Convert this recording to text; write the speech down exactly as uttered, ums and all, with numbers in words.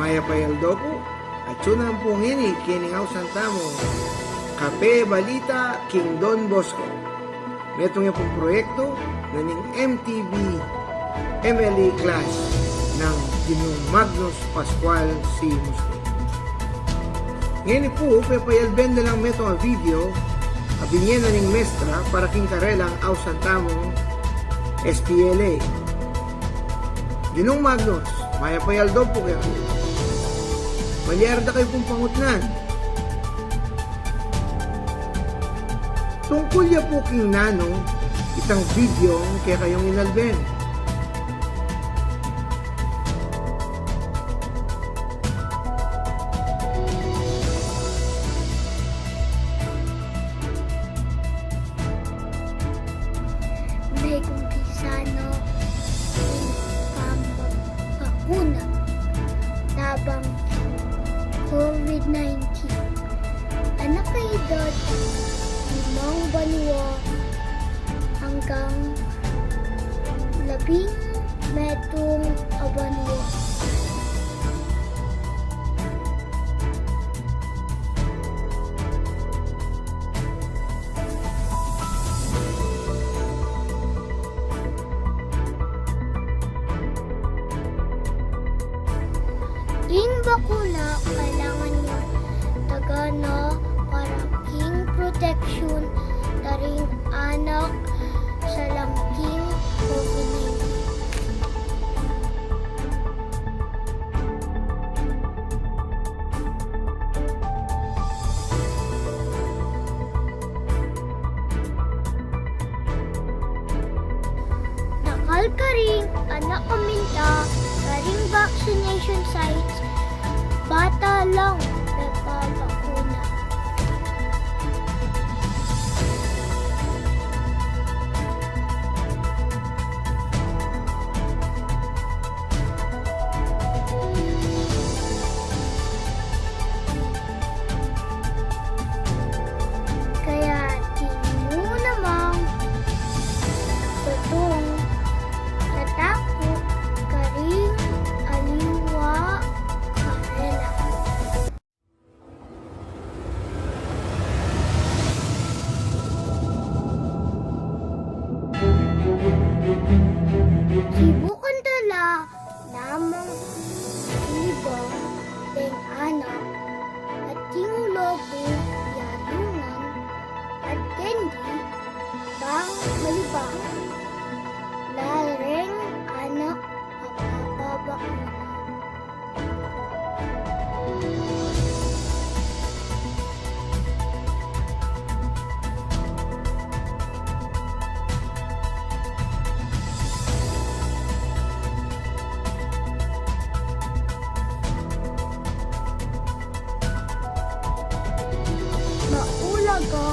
Mayap a aldo pu, atyu na pu ngeni keni ing ausan tamung Kape Balita king Don Bosco. Metung ya pung proyektu na ning M T V M L A class nang Ginung Magnus Pascual C. Muslim. Ngeni pu, pepayalben da lang metung a video a binye na ning mestra para king karelang ausan tamung S P L A. Ginung Magnus, mayap a aldo pu keka. Malyari da kayu pung pangutnan. Tungkul ya pu king nanu itang video ing kekayung inalben? Megumpisa no ing pambabakuna laban king COVID nineteen. Anak a edad limang banua anggang labing metung a banua. Ing bakuna kailangan na tagan na para king protection da ring anak sarang king COVID nineteen. Dakal karing anak a minta karing vaccination sites, bata lang mepabakuna. Kaya di mu namang tutung tatakut karing aliwa karela. Sibukan da la namang ilibang deng anak at king lobu ya dungan at kendi bang malibang la reng anak a papabakuna. Maulaga